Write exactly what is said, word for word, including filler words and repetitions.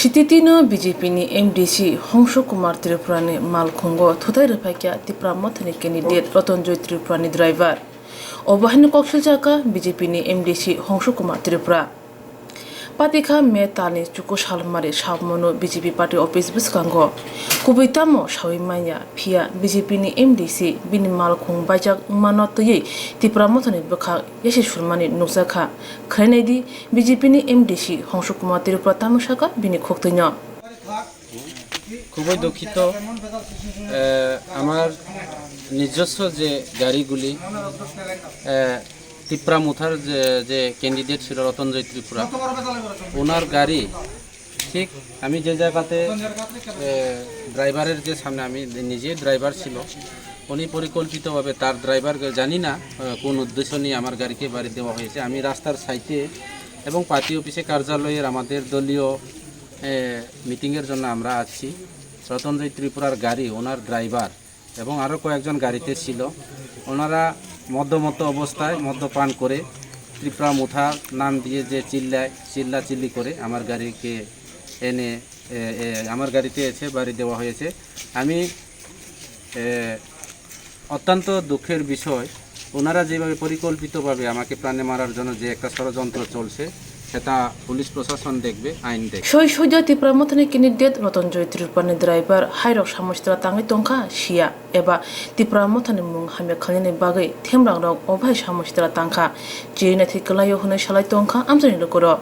Sititi no B J P ni M D C Hongsuk Kumar Tripura ni malkhungo thutai rwphaikha Tipra Mothani candidate Roton Joy Tripura ni driver. Obo haino kok siljakha B J P ni M D C Hongsuk Kumar Tripura. Patikha May talni chuku salmari sabmano B J P party office bwskango. Kubui tamo sawi manya, phiya B J P ni M D C bini malkhung baijak wngmano twiwi Tipra Mothani bwkhak yasi surmani nukjakha. Khwlainaidi, B J P ni M D C Hongsuk Kumar Tripura tamo sakha bini khuktwino. খুবই দুঃখিত। এ, আমার নিজস্ব যে গাড়িগুলি, এ, তিপ্রা মুথার যে, যে ক্যান্ডিডেট ছিল রতনজয় ত্রিপুরা, ওনার গাড়ি ঠিক আমি যে জায়গাতে, এ, ড্রাইভারের যে সামনে আমি নিজে ড্রাইভার ছিল, উনি পরিকল্পিতভাবে তার ড্রাইভার জানি না, এ, কোন উদ্দেশ্য নিয়ে আমার গাড়িকে বাড়ি দেওয়া হয়েছে। আমি রাস্তার সাইডে এবং পার্টি অফিসে কার্যালয়ের আমাদের দলীয় এ, মিটিংয়ের জন্য আমরা আসছি। রতনজয় ত্রিপুরার গাড়ি, ওনার ড্রাইভার এবং আরও কয়েকজন গাড়িতে ছিল। ওনারা মদ্যমত্ত অবস্থায় মদ্যপান করে ত্রিপুরা মুথার নাম দিয়ে যে চিল্লায়, চিল্লাচিল্লি করে আমার গাড়িকে এনে, এ, এ, আমার গাড়িতে এসে বাড়ি দেওয়া হয়েছে। আমি, এ, অত্যন্ত দুঃখের বিষয়, ওনারা যেভাবে পরিকল্পিতভাবে আমাকে প্রাণে মারার জন্য যে একটা ষড়যন্ত্র চলছে, সেটা পুলিশ প্রশাসন দেখবে, আইন দেখবে। Soi soido Tipra Mothani candidate Roton Joy Tripura ni driver hairok samositra tangwi tongkha siya, eba Tipra Mothani mung hamya khainani bagwi themrangrok obo hai samositra tangkha. Chini naithai kwlaio hwnwi salai tongkha amchaini lukurok.